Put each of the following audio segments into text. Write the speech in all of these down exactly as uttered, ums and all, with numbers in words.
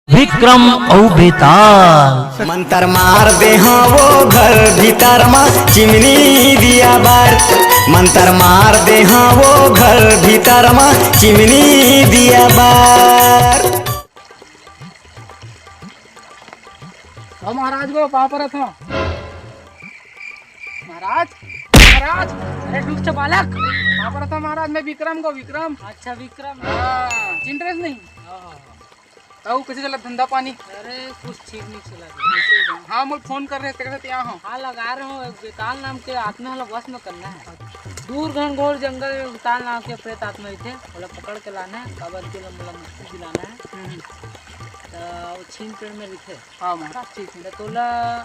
विक्रम अउ बेताल। मंतर मार दे हाँ वो घर भीतर मा चिमनी दिया बार। मंतर मार दे हाँ वो घर भीतर मा चिमनी दिया बार। ओ महाराज को पाँव परत हँव। महाराज, महाराज, अरे रुक जा बालक। पाँव परत हँव महाराज, मैं विक्रम को, विक्रम। अच्छा विक्रम। हाँ, चिन्हत नहीं? हाँ, हाँ, हाँ। तउ कइसे चलत धंधा पानी? अरे कुछ ठीक नहीं चलत। हाँ, मोला फोन करे रहे, तेकर सेती आए हँव। हाँ, लगा रहे हँव, एक बेताल नाम के आत्मा वाला वश में करना हे। दूर घनघोर जंगल में बेताल नाम के प्रेत आत्मा रहिथे, ओला पकड़ के लाना हे, काबर के ओला मोला मुक्ति दिलाना हे। हम्म। त वो छीन पेड़ में रहिथे। हाँ महाराज, ठीक हे। त तोला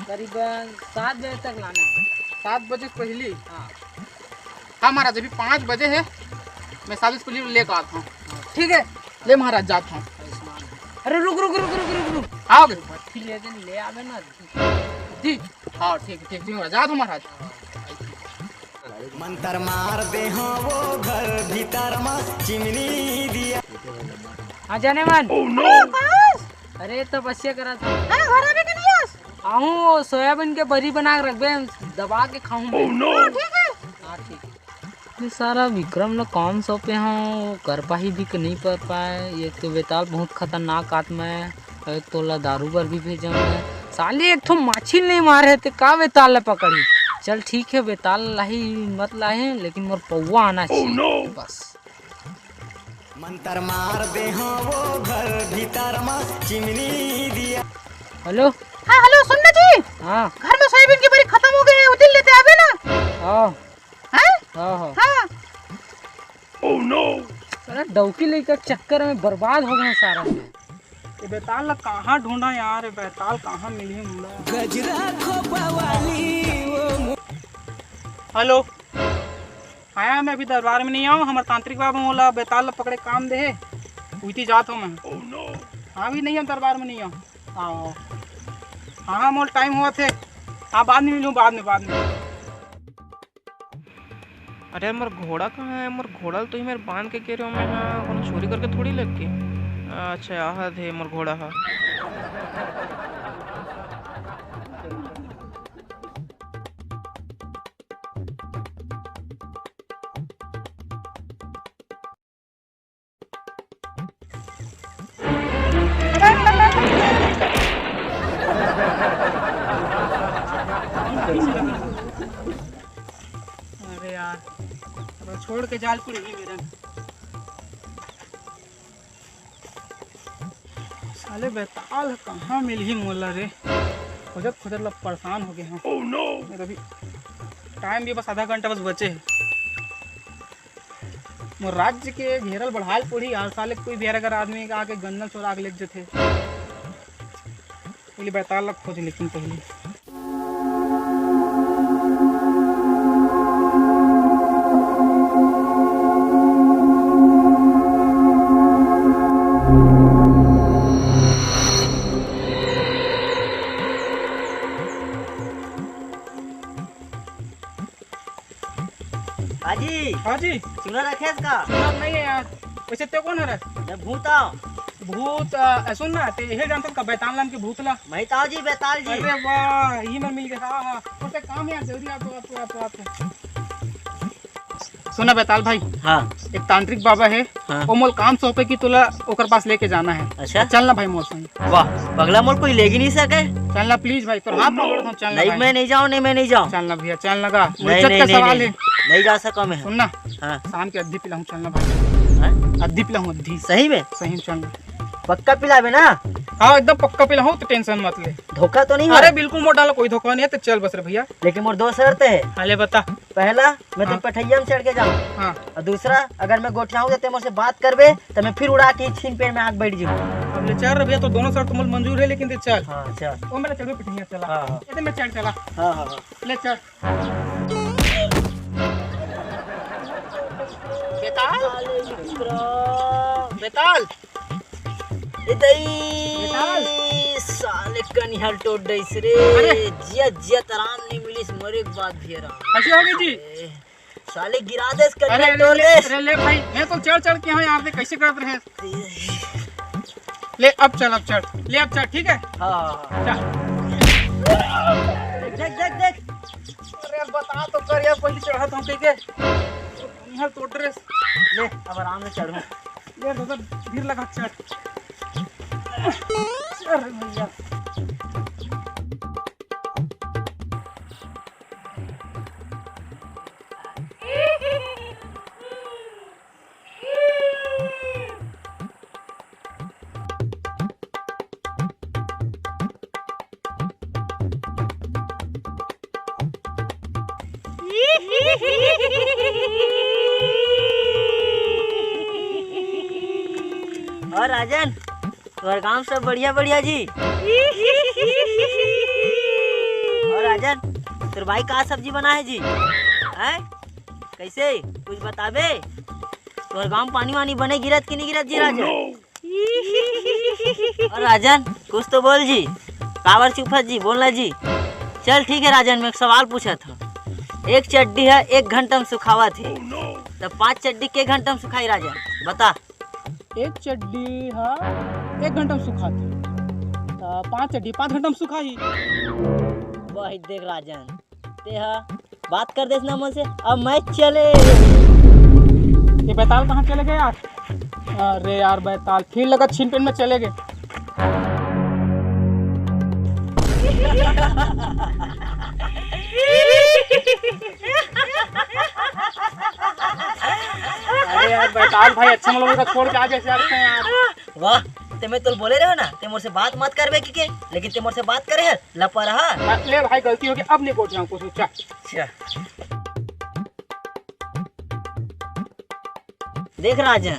करीबन सात बजे तक लाना हे। सात बजे पहिली? हाँ। हाँ महाराज, अभी पाँच बजे हे, मैं सात बजे पहिली लेके आत हँव। ठीक हे, ले महाराज, जात हँव। अरे रुक, रुक, रुक, रुक, रुक, रुक। हाँ, आ गे। बत्ती ले दे, ले आबे ना। जी, हाँ, ठीक, ठीक, ठीक, जात हँव महाराज। मंतर मार दे हाँ वो घर भीतर मा चिमनी दिया। हाँ, जाने मन। अरे, तपस्या करत हँव। हाँ, घर आबे के नहीं आस? आहूँ, वो सोयाबीन के बरी बना के रखबे, दबा के खाहूँ मैं। हाँ, ठीक हे। हाँ, ठीक हे। ये सारा विक्रम ला काम सौंपे हँव, वो कर पाही भी के नहीं कर पाए। एक तो बेताल बहुत खतरनाक आत्मा हे, अउ एक तो ओला दारू बर भी भेजे हँव मैं। साले एक ठो माछी नहीं मारे हे, ते का बेताल ला पकड़ही? चल ठीक हे, बेताल लाही मत लाही, लेकिन मोर पौवा आना चाहिए। बस। मंतर मार दे हाँ वो घर भीतर मा चिमनी दिया। हेलो। हाँ, हेलो, सुन ना जी। हाँ। घर में सोयाबीन के बरी खतम हो गे हे, उदिन लेते आबे ना। हाँ। हैं? हाँ, हाँ। हाँ। साला डौकी लइका के चक्कर में बरबाद हो गे सारा मैं। ये बेताल ला कहाँ ढूंढा यार, ये बेताल कहाँ मिलही मोला? गजरा खोपा वाली वो मु- हेलो। हाँ, मैं अभी दरबार में नहीं आँव, हमर तांत्रिक बाबा मोला बेताल ला पकड़े काम दे हे, उइती जात हँव मैं। हाँ, अभी नहीं, हम दरबार में नहीं आँव। हाँ, हाँ, मोला टाइम होवत हे। हाँ, बाद में मिलहूँ, बाद में, बाद में। अरे, मोर घोड़ा कहाँ हे? मोर घोड़ा ल तो इही मेर बांध के गे रहेंव मैं, हाँ, कोनो चोरी करके थोड़ी लेगे। अच्छा, आहत हे मोर घोड़ा ह। अरे यार, अब छोड़ के जाल पड़ही मेरन। साले बेताल ह कहाँ मिलही मोला रे? खोजत खोजत ला परेशान हो गे हँव। Oh no! अभी टाइम भी बस आधा घंटा बस बचे हे। मोर राज्य के घेरल बढ़ाल पड़ही यार, साले कोई भी अगर आदमी आके गन्ना चोरा के लेग जथे। पहले बेताल ला खोज लेकिन पहले। हाजी। हाजी। सुना रखेस का? सुना नहीं है यार। वैसे ते कोन हरस? मैं भूत आँव। भूत, अ, सुन ना, ते इही जानथस का बेताल नाम के भूत ला? मैं तो आँव जी, बेताल जी। अरे वाह, इही मन मिल गे। हाँ, हाँ। ओते काम हे यार, जल्दी आ तो, आ तो, आ तो, आ तो। सुना बेताल भाई। हाँ। एक तांत्रिक बाबा हे, हाँ। वो मोला काम सौंपे कि तोला ओकर पास लेके जाना हे। अच्छा। चल ना भाई मोर संग। वाह, पगला मोला कोई लेगे नहीं सके। चल ना please भाई, तोर हाथ पकड़त हँव, चल ना नहीं, भाई। मैं नहीं जाँव, नहीं, मैं नहीं जाँव। चल ना भैया, चल ना गा। मोर नहीं, इज्जत नहीं, का नहीं, सवाल नहीं, हे। नहीं जा सकँव मैं। सुन ना, हाँ। शाम के अद्धी पिलाहूँ, चल ना भाई। हाँ? अद्धी पिलाहूँ, अद्धी। सही में? सही में, चल ना। पक्का पिलाबे ना? हाँ, एकदम पक्का पिलाहूँ, तो tension मत ले। धोखा तो नहीं हे? अरे बिल्कुल मोर डाल ला कोई धोखा नहीं हे, तो चल बस रे भैया। लेकिन मोर दो शर्त हे। हाँ, ले बता। पहला, मैं तो हाँ। पठैया में चढ़ के जाँव। हाँ। अउ दूसरा, अगर मैं गोठियाहूँ त ते मोर से बात करबे, त मैं फिर उड़ा के छीन पेड़ में आके बैठ जाहूँ। अब ले चल रे भैया, तोर दोनों शर्त तो मोला मंजूर हे, लेकिन ते चल। हाँ, चल। ओ, मैं चढ़बे पठैया, चला। हाँ, हाँ। ए, ते मैं चढ़, चला। हाँ, हाँ, हाँ। ले चल। बेताल? बेताल? ए दई। बेताल? साले कनिहा ल टोर डरिस रे। अरे। जियत जियत आराम नहीं मिलिस, मरे के बाद भी आराम। कइसे हो गे जी? ए, साले गिरा देस, अरे, करिया अरे, तोड़ ले, देस। अरे ले भाई, मैं तो चढ़ चढ़ के यहाँ यार, देख कैसे करत रहे। ले अब चल, अब चढ़, ले अब चढ़, ठीक है? हाँ, हाँ, हाँ। चल। देख, देख, देख, देख। अरे यार, बता तो कर यार, पहले चढ़त हूँ, ठीक है? यहाँ तोड़ देस। ले, अब आराम से चढ़ो। ले दादा, धीर लगा, चढ़। अरे भैया। और राजन, तोहर गांव सब बढ़िया बढ़िया जी? और राजन, तोर भाई का सब्जी बना है जी? हैं? कैसे, कुछ बताबे? तोहर गांव पानी वानी बने गिरत कि नहीं गिरत जी राजन? और राजन, कुछ तो बोल जी, काबर चुप हस जी, बोलना जी। चल ठीक है राजन, मैं एक सवाल पूछत हूँ। एक चड्डी है एक घंटा में सुखावत है, तब पांच चड्डी के घंटा में सुखाई राजन, बता। एक चड्डी हा एक घंटा में सुखाथे, त पांच चड्डी पांच घंटा में सुखाही। वही देख राजन, ते हा बात कर देस ना मन से, अब मैं चले। ये बैताल कहाँ चले गए यार? अरे यार बैताल फिर लगा छीन पेन में चले गए। अरे यार बैताल भाई, अच्छा मतलब का छोड़ के आ जैसे यार, यार। वाह, ते मैं तोल बोले रहे ना, ते मोर से बात मत करबे की के, लेकिन ते मोर से बात करे है, लपरहा। हाँ, ले भाई, गलती हो गई, अब नहीं बोल रहा हूँ कुछ, अच्छा। अच्छा। देख राजन,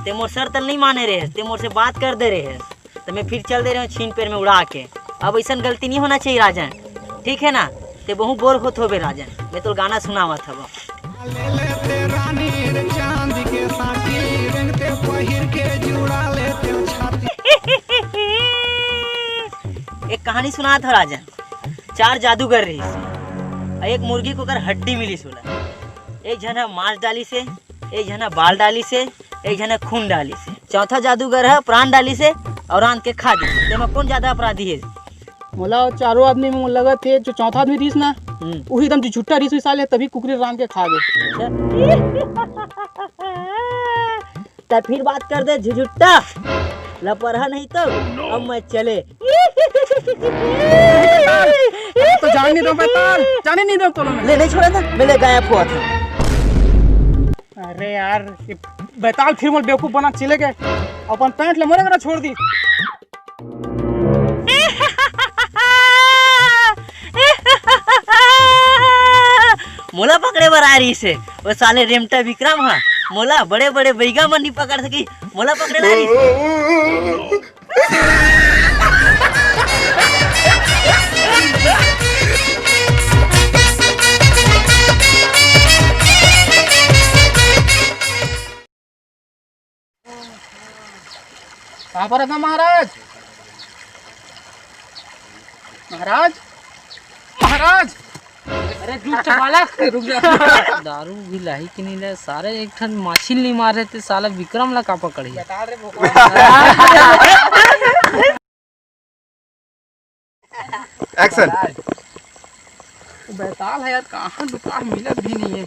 ते मोर शर्त नहीं माने रहे, ते मोर से बात कर दे रहे, तो मैं फिर चल दे रहे हूँ छीन पेर में उड़ा के। अब ऐसा गलती नहीं होना चाहिए राजन, ठीक है ना? ते बहु बोर होत होबे राजन, मैं तो गाना सुनावत हव। ले लेते रानी रे चांदी के साटी, रंगते पहिर के जुड़ा लेते छाती। एक कहानी सुनात हव राजन। चार जादूगर रहिस, अउ एक मुर्गी के ओकर हड्डी मिलिस ओला। एक झन ह मांस डालिस हे, एक झन ह बाल डालिस हे, एक झन ह खून डालिस हे। चौथा जादूगर ह प्राण डालिस हे अउ रांध के खा दिस। तेमा कोन ज्यादा अपराधी हे? मोला चारों आदमी में लगत हे, जो चौथा आदमी रहिस ना, हम्म। उही एकदम झुट्टा रहिस, उही साले तभी कुकरी रांध के खा गे। अच्छा। त फिर बात कर दे झुझुट्टा, लपरहा नहीं तो अब मैं चले। तो जान नहीं दो बैताल, जाने नहीं दो तो मैं। ले नहीं छोड़ा था, मैं ले गायब हुआ था। अरे यार, ये बैताल फिर मोर बेवकूफ बना चले गए, अपन पैंट ले मोरे करा छोड़ दी। मोला पकड़े बर आ रहिस हे, वो साले रेमटा विक्रम हा। मोला बड़े बड़े बैगा मन नहीं पकड़ सकी, मोला पकड़े ला आ रहिस हे। कहाँ पर है महाराज? महाराज, महाराज। अरे रुक जा बालक, रुक जा। दारू भी लाही कि नहीं ले, सारे एक ठन माछी नहीं मारे थे, साला विक्रम ला का पकड़ी। एक्शन। बैताल है यार, कहाँ दुकान मिलत भी नहीं है।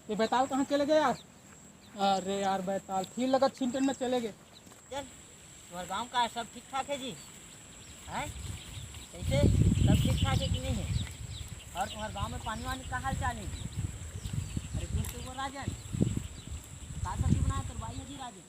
ये बैताल कहाँ चले गए यार? अरे यार, बैताल फिर लगा छिंटन में चले गए। चल, तुम्हारे गांव का सब ठीक ठाक है जी? हैं? कैसे, सब ठीक ठाक है कि नहीं है? और तुम्हारे गांव में पानी वानी का हाल चाल है जी? अरे कुछ तो बोल राजन, का सब्जी बनाया तेरे भाई है जी राजन?